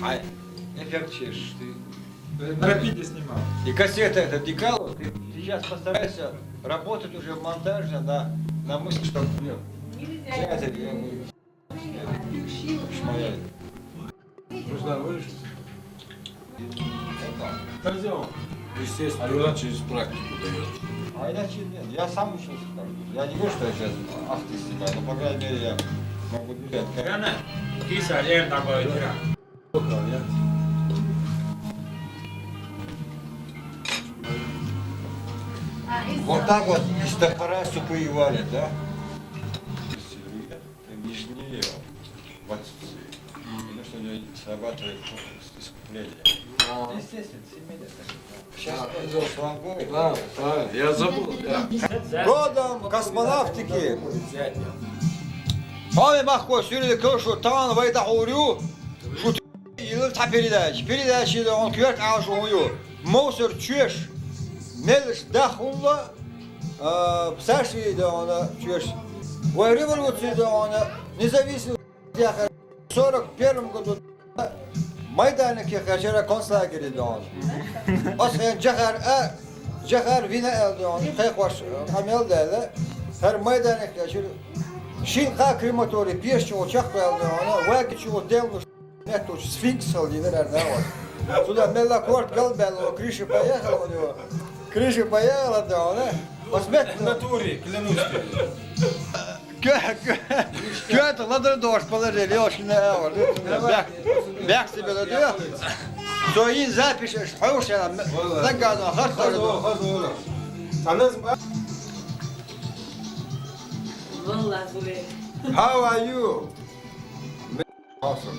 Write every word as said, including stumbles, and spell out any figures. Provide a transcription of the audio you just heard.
А эффект чеш ты. Торопитесь снимал. И кассета эта дикала, ты сейчас постарайся работать уже монтажно на, на мысль, что нет. Нельзя. Взять это, я говорю, шмаляй. Нужна выручка. Пойдем. Естественно, она через практику дает. А я через нет, я сам учился как бы. Я не говорю, что я сейчас ахты снимаю, но, по крайней мере, я могу держать. Рано. Киса, лен, добавить рано. Вот так вот из топора супы и варят, да? Нежнее, вот, потому что у него срабатывает искупление. Естественно, семейное. Сейчас пойдём с вами. Да, правильно, я забыл. Да. Годом космонавтики. Павел Махко, Сюрий Кошо, Тан, Вайда Урю, Шут Илов, та передача. Передача да он кверт алш он ю. Мосер чуеш. Мелш дахунла, а, псаши да он чуеш. Вай революция да он независимость. Сорок первом году Майдане ки хачара концлагере да он. Ос эн Джахар, а, Джахар вина эл да он. Хай хош, амел да эл. Хар Майдане ки хачара. Шин ха крематорий пеш чу чахта эл да он. Ваги чу демлуш. Нет, тут сфинкс ал дивер да он. Сюда мелла корт гал бел, крыша поехала у него. Крыша поехала да он. Посмотри. В натуре, клянусь тебе. Кё, кё, кё это ладно дождь положили, я очень на. Бяк, бяк себе да. Всё, и запишешь, хорошая, загадывал, хорошая. Она з- How are you? Awesome.